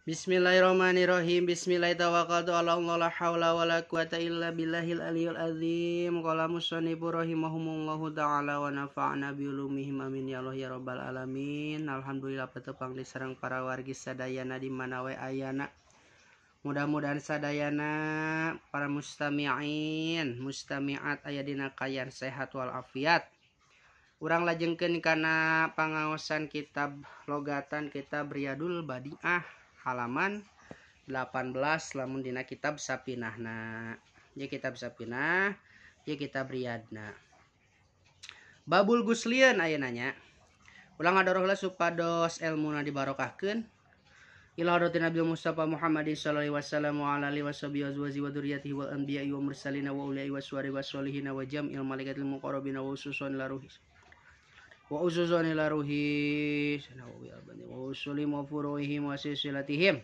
Bismillahirrahmanirrahim. Bismillahirrahmanirrahim. Ala Allah la haula wala quwata illa billahil aliyil azim. Qala musannifu rahimahumullahu ta'ala wa nafa'na bi ulumihim amin ya Allah ya rabbal alamin. Alhamdulillah petepang diserang para wargi sadayana di mana we ayana. Mudah-mudahan sadayana para mustami'in, mustami'at aya dina kaayaan sehat wal afiat. Urang lajengkeun kana pangaosan kitab logatan kitab Riyadul Badiah halaman 18 lamun dina kitab Sapinahna. Ya kitab Sapinah, ya kitab Riyadna. Babul Guslieun ayeuna nya. Ulang ngadoroh heula supados elmuna dibarokahkeun. Ila hadratin Nabi Mustafa Muhammadin sallallahu alaihi wasallam wa ala alihi washabihi azwaji wa dzurriyyatihi wal anbiya'i wa mursalina wa uliya'i waswari wasolihina wa jam'il malaikatil muqarrabina wa ususun ila ruhi wa ususun ila ruhi sanawi albani wa usulim wa furuihim wa silsilatihim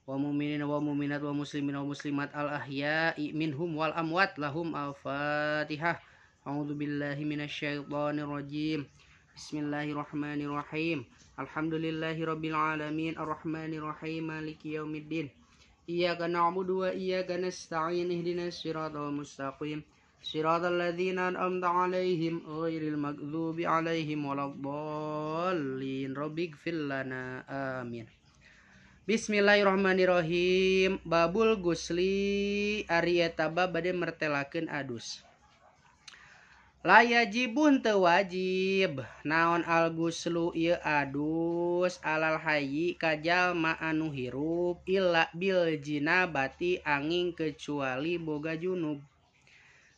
wa mu'minina wa mu'minat wa muslimina wa muslimat al ahya'i minhum wal amwat lahum al-fatihah. A'udzu billahi minasyaitonir rajim. Bismillahirrahmanirrahim. Alhamdulillahirabbil alamin arrahmanirrahim maliki yaumiddin. Iyyaka na'budu wa iyyaka nasta'in ihdinas siratal mustaqim. Siratal ladzina an'amta 'alaihim ghairil maghdubi 'alaihim waladdallin. Rabbighfir lana amin. Bismillahirrahmanirrahim. Babul gusli ari eta bab bade mertelakeun adus. La yajibun teu wajib naon al guslu ieu adus alal hayyi ka jalma anu hirup illa bil jinabati angin kecuali boga junub.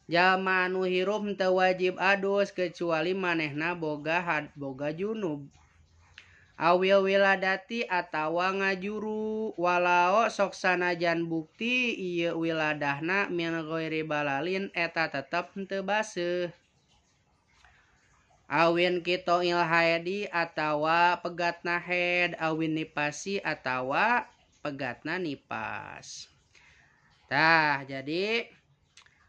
Jalma anu hirup teu wajib adus kecuali manehna boga junub. Awil wiladati atawa ngajuru walau sok sanajan bukti ieu wiladahna min ghairi balalin eta tetep teu baseuh. Awin kitoil haedi atawa pegatna head, awin nipasi atawa pegatna nipas. Tah, jadi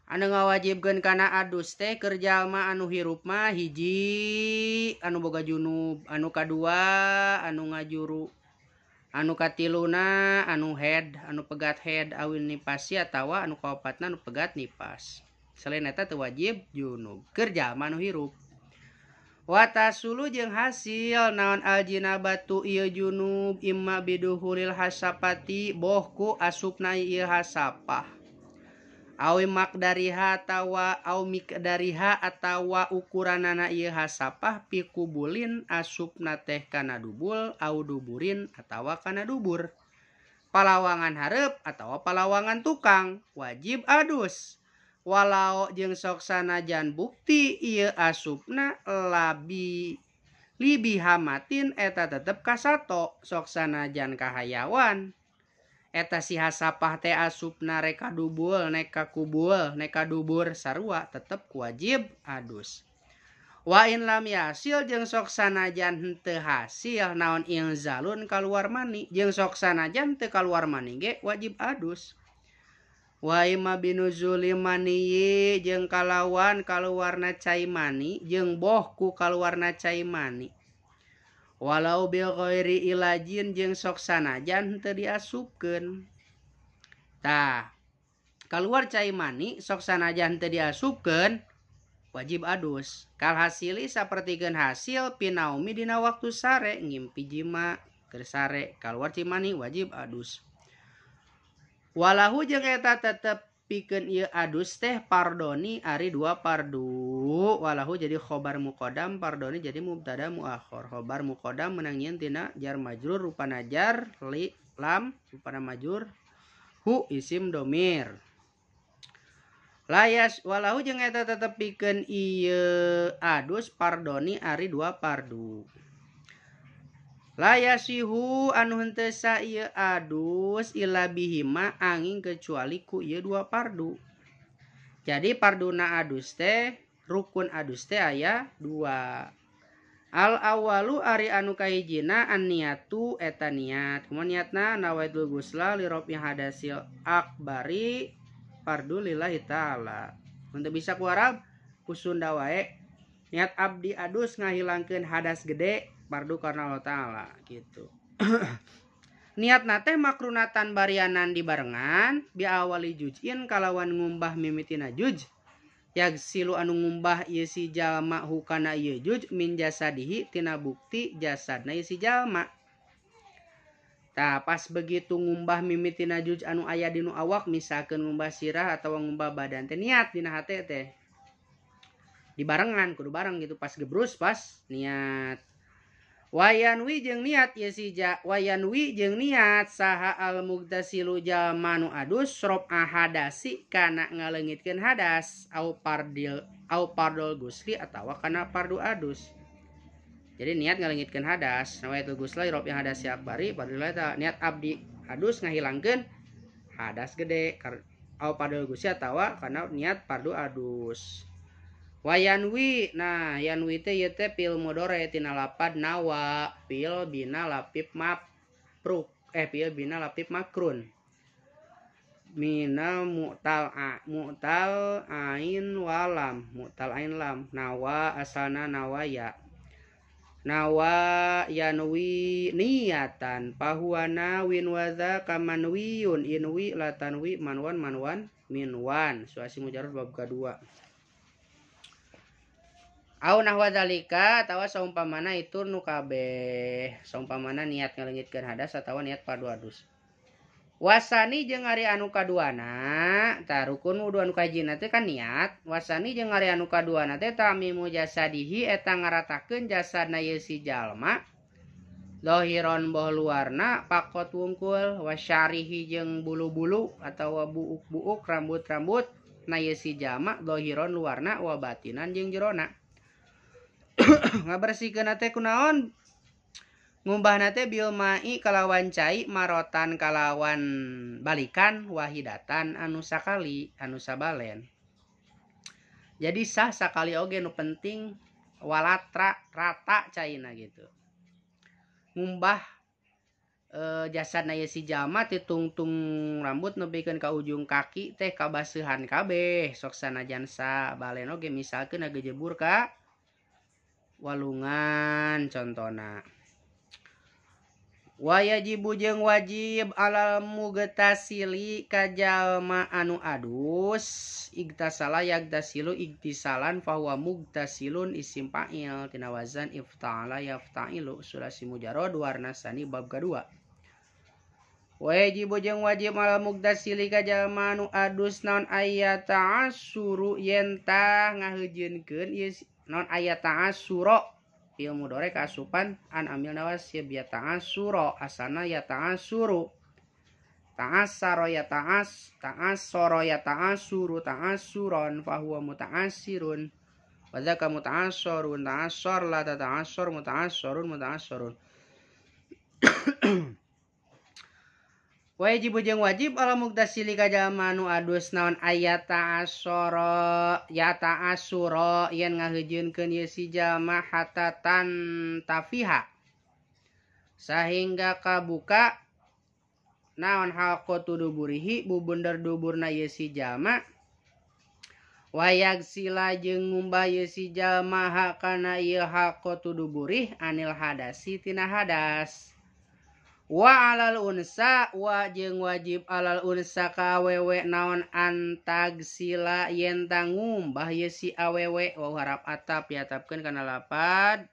anu ngawajibkeun kana adus teh keur jalma anu hirup mah hiji anu boga junub, anu kadua anu ngajuru, anu katiluna anu head, anu pegat head, awin nipasi atawa anu kaopatna anu pegat nipas. Selain eta teu wajib junub keur jalma anu hirup. Watasulu jeung hasil naon aljinabatu ieu junub imma biduhulil hasapati boh ku asupna ieu hasapah. Awi makdariha atawa au mikdariha atawa ukuranana ieu hasapah pikubulin asupna teh kana dubul au duburin atawa kana dubur. Palawangan hareup atawa palawangan tukang wajib adus. Walau jeung sok sanajan bukti ieu asupna labi libi hamatin eta tetep kasato sok sanajan kahayawan. Eta si hasapah teh asupna rek kadubul nek kakubul nek kadubur sarua tetep wajib adus. Wa in lam yasil jeung sok sanajan henteu hasil naon inzalun kaluar mani jeung sok sanajan teu kaluar mani ge wajib adus. Wa imma binuzuli maniyi jeung kalawan kaluarna cai mani jeung boh ku kaluarna cai mani. Walau bi ghairi ilajin jeung sok sanajan teu diasupkeun. Tah, kaluar cai mani sok sanajan teu diasupkeun wajib adus. Kal hasili sapertikeun hasil pinaumi dina waktu sare ngimpi jima keur sare kaluar cai mani wajib adus. Walahu jeung eta tetep pikeun ieu adus teh pardoni ari dua pardu. Walahu jadi khobar muqaddam, pardoni jadi mubtada muakhir. Khobar muqaddam meunang nyieun tina jar majrur rupana jar li lam rupana majrur hu isim domir. Layas walahu jeung eta tetep pikeun ieu adus pardoni ari dua pardu. Layasihu anu henteu sa ieu adus illa bihima angin kecuali ku ieu dua pardu. Jadi parduna adus teh rukun adus teh aya dua. Al awalu ari anu kahijina an niatu eta niat. Kumaha niatna nawaitul gusla li rafi hadasil akbari fardu lillahi taala. Mun teu bisa ku Arab ku Sunda wae. Niat abdi adus ngahilangkeun hadas gede fardu karena Allah Ta'ala gitu. Niatna teh makrunatan barianan dibarengan bi awali juz'in kalawan ngumbah mimitina juz yagsilu anu ngumbah ieu si jalma hukana ieu juz min jasadihi tina bukti jasadna ieu si jalma. Tah pas begitu ngumbah mimitina juz anu aya dinu awak misalkeun ngumbah sirah atawa ngumbah badan teh niat dina hate teh dibarengan kudu bareng gitu pas gebrus pas niat. Wayanwi jeung niat ieu si ja wayanwi jeung niat saha al mugtasilu jalma nu adus rob ahadasi kana ngaleungitkeun hadas au pardil au pardol gusli atawa kana pardu adus. Jadi niat ngaleungitkeun hadas nawaitul gusla rob yang hadasi akbari pardil eta niat abdi adus ngahilangkeun hadas gede au pardol gusli atawa kana niat pardu adus. Wayanwi, nah yanwi teh ieu teh fil mudhari tina lapad nawa, fil bina lapip mapruk, fil bina lapip makrun. Mina mu'tal a, mu'tal ain walam, mu'tal ain lam, nawa asalna nawaya. Nawa yanwi niatan, pahuana win waza kamanwiyun, inwi latanwi manwan manwan minwan. Suasi mujarrad bab kadua. Au nahwa dzalika atawa saumpamana itu nu kabeh saumpamana niat ngaleungitkeun hadas atawa niat pardu adus. Wasani jeung ari anu kaduana tah rukun wudu anu kahijina teh kan niat. Wasani jeung ari anu kaduana teh tamimu jasadihi eta ngaratakeun jasadna ieu si jalma zahiron boh luarna pakot wungkul wasyarihi jeung bulu-bulu atawa buuk-buuk rambut-rambut na ieu si jalma zahiron luarna wa batinan jeung jerona. Ngabersihkeun teh kunaon ngumbahna teh bil mai kalawan cai marotan kalawan balikan wahidatan anu sakali anu sabalen. Jadi sah sakali oge nu penting walatra rata caina gitu. Ngumbah jasadna ieu si jalma ti tungtung rambut nepikeun ka ujung kaki teh kabaseuhan kabeh sok sanajan sabalen oge misalkeun ngagejebur ka walungan contona. Wajibu jeung wajib alal mugtasili ka jalma anu adus igtasala yagtasilu igtisalan fahuwa mugtasilun isim fa'il tina wazan ifta'ala yafta'ilu sulasi mujarrad warna sani bab kadua. Wajibu jeung wajib alal mugtasili ka jalma anu adus naon aya ta'assuru yen tah ngaheujeunkeun ieu non aya ta'assura fil mudhari kaasupan an amil nawasib ya ta'assura asana ya ta'assuru ta'assara ya ta'as ta'assara ya ta'assuru ta'assuran fa huwa muta'assirun wa dzaka muta'assarun ta'assar la ta'assar muta'assarun muta'assarun. Wajib jeung wajib ala mugtasili ka jalma anu adus naon aya ta'assara ya ta'assura yen ngaheujeunkeun ieu si jalma hatta tantafiha sahingga kabuka naon halqatu duburihi bubundar duburna ieu si jalma wayagsila jeung ngumbah ieu si jalma hakana ieu halqatu duburih anil hadasi tina hadas. Wa alal unsa wa jeung wajib alal unsa ka awewe naon antagsila yen ta ngumbah ye si awewe wa harap atap diatapkeun kana lapad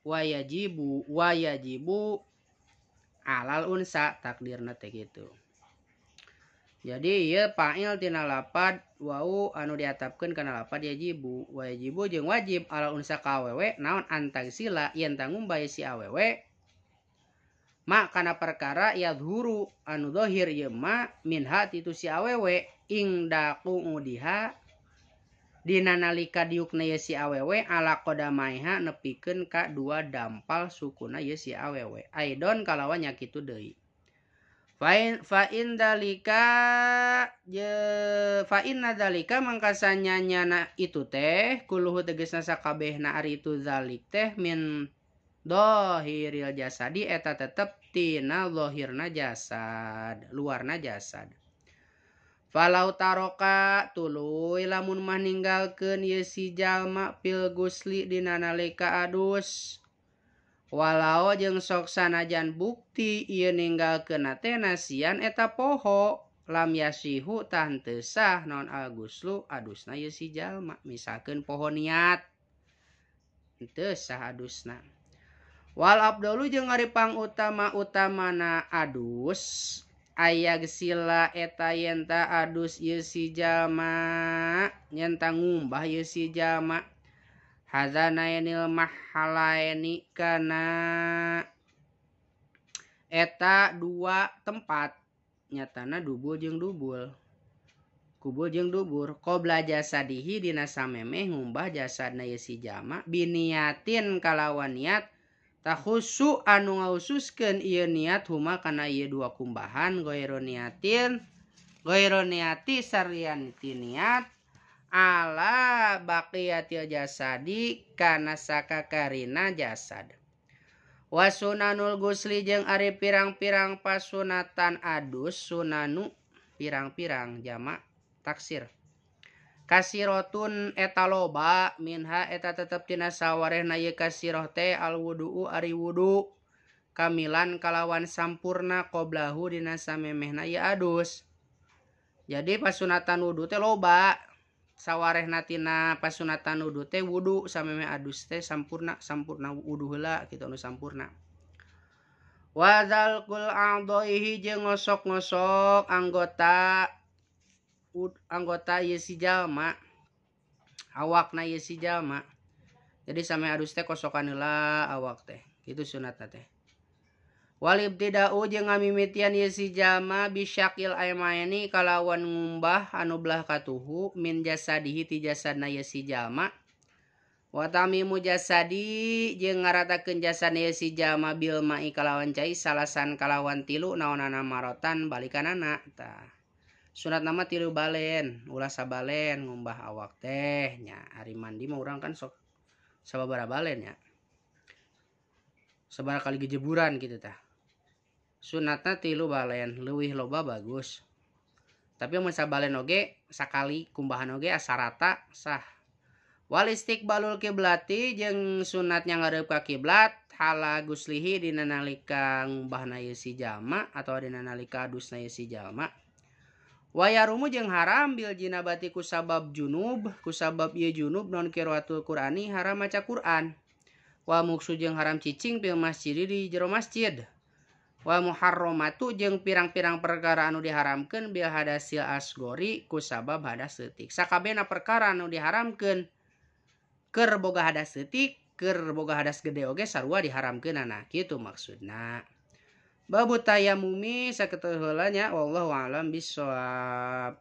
wayajibu wayajibu alal unsa takdirna teh kitu. Jadi ieu fa'il tina lapad wau anu diatapkeun kana lapad yajibu wajibu jeung wajib alal unsa ka awewe naon antagsila yen ta ngumbah ye si awewe ma kana perkara yadhuru anu zahir ieu ma minha itu si awewe ing daquudiha dina nalika diukna ye si awewe ala qadamaiha nepikeun ka dua dampal sukuna ye si awewe aidon kalawan nya kitu deui fa in dalika je fa inna dalika mangkasanya nyana itu teh kuluhu tegasna sakabehna ari itu zalik teh min dohiril jasadi eta tetep tina zahirna jasad luarna jasad. Falau taroka tuluy lamun mah ninggalkeun ieu si jalma fil gusli dina nalika adus Walau jeung sok sanajan bukti ieu ninggalkeunna teh nasian eta poho lam yasihu tah teu sah naon al-guslu adusna ieu si jalma. Misalkeun poho niat teu sah adusna. Wal abdalu jeung ari pangutama-utamana adus aya gesila eta yenta adus ieu si jalma nyenta ngumbah ieu si jalma hadzanainil mahalaini kana eta dua tempat nyatana dubul jeung dubul kubul jeung dubur qabla jasadihi dina samemeh ngumbah jasadna ieu si jalma biniatin kalawan niat takhusu anu ngaususkeun ieu niat huma kana ieu dua kumbahan ghairu niatin ghairu niati sarian ti niat ala baqiyatil jasadi kana sakakarina jasad. Wasunanul gusli jeung ari pirang-pirang pasunatan adus sunanu pirang-pirang jamak taksir. Kasirotun eta loba minha eta tetep tina sawarehna ieu kasiroh teh alwudu ari wudu kamilan kalawan sampurna qoblahu dina samemehna ieu adus. Jadi pasunatan wudu teh loba. Sawarehna tina pasunatan wudu teh wudu samemeh adus teh sampurna sampurna wudu heula kitu anu sampurna. Wa dzalqul a'dhaihi jeung ngosok-ngosok anggota anggota ieu si jalma awakna ieu si jalma. Jadi samemeh adus teh kosokan heula awak teh kitu sunatna teh. Wal ibtida'u jeung ngamimitian ieu si jalma bisyaqil aymaini kalawan ngumbah anu belah katuhu min jasadihi ti jasadna ieu si jalma. Wa tamimu jasadi jeung ngaratakeun jasadna ieu si jalma bil ma'i kalawan cai salasan kalawan tilu naonana marotan balikanana. Tah sunat nama tilu balen ulah sabalen ngumbah awak teh nya. Ari mandi mah urang kan sok sababaraha balen nya, sabaraha kali gejeburan kitu tah. Sunatna tilu balen leuwih loba bagus. Tapi mun sabalen oge sakali kumbahan oge asa rata sah. Wal istiqbalul kiblati jeung sunatnya ngareup ka kiblat hala guslihi dina nalika ngumbahna ieu si jalma atawa dina nalika adusna ieu si jalma. Wayarumu jeung haram bil jinabati kusabab junub kusabab ieu junub non qiraatul Qur'ani haram maca Qur'an. Wa muksu jeung haram cicing fil masjid di jero masjid. Wa muharramatu jeung pirang-pirang perkara anu diharamkeun bil hadasil asgori kusabab hadas leutik. Sakabehna perkara anu diharamkeun keur boga hadas leutik, keur boga hadas gede oge sarua diharamkeunana kitu maksudna. Babu tayamumi sakitu heula nya, wallahu a'lam bissawab.